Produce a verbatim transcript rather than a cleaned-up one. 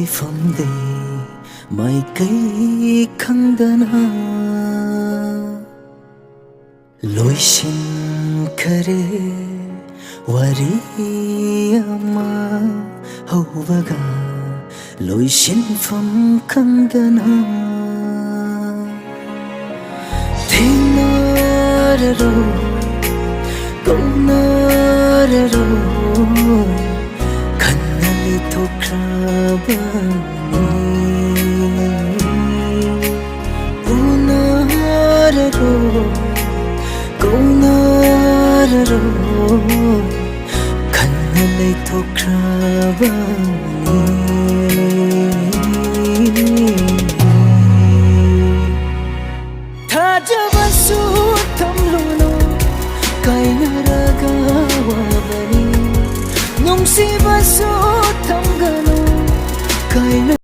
ꯏꯐꯝꯗꯤ ꯃꯥꯏꯀꯩ ꯈꯪꯗꯅ ꯂꯣꯏꯁꯤꯟꯈꯔꯦ꯫ ꯋꯥꯔꯤ ꯑꯃ ꯍꯧꯕꯒ ꯂꯣꯏꯁꯤꯟꯐꯝ ꯈꯪꯗꯅ ꯊꯦꯡꯅꯔꯔꯣꯏ, ꯀꯧꯅꯔꯔꯣꯏ, ꯈꯟꯅ ꯂꯩꯊꯣꯛꯈ꯭ꯔꯕꯅꯤ꯫ ꯎꯅꯔꯔꯣꯏ, ꯀꯧꯅꯔꯔꯣꯏ, ꯈꯟꯅ ꯂꯩꯊꯣꯛꯈ꯭ꯔꯕꯅꯤ꯫ ꯊꯥꯖꯕ